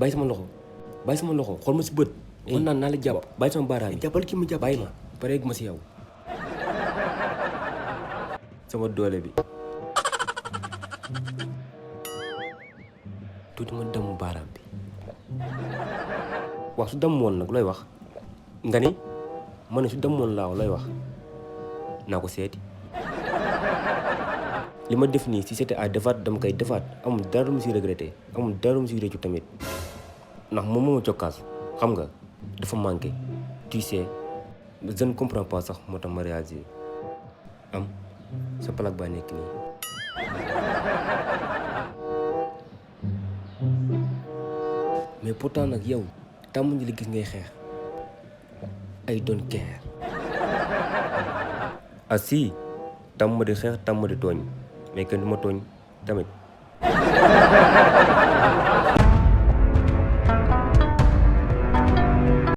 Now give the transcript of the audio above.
bàyyi sama loxo xool ma si bët. mën naa la jàpp bàyyi sama baaraam yi. jàppal ki ma jàpp bàyyi ma pareegu ma si yow. sama doole bi tuuti ma damm baaraam bi. wax su damm woon nag looy wax nga ni ma ne su damm woon laaw looy wax naa ko seeti. li ma def nii si c'était à defaat dama koy defaat amul dara mu si regretté amul dara mu si réccu tamit ndax moom moo ma cokkaas xam nga dafa manqué tu sais je ne comprends pas sax moo tax ma réagir am sa plaque baa nekk nii. mais pourtant nag yow tàmm ñu la gis ngay xeex ay doon keer. ah si tàmm di xeex tàmm di tooñ mais kenn du ma tooñ tamit.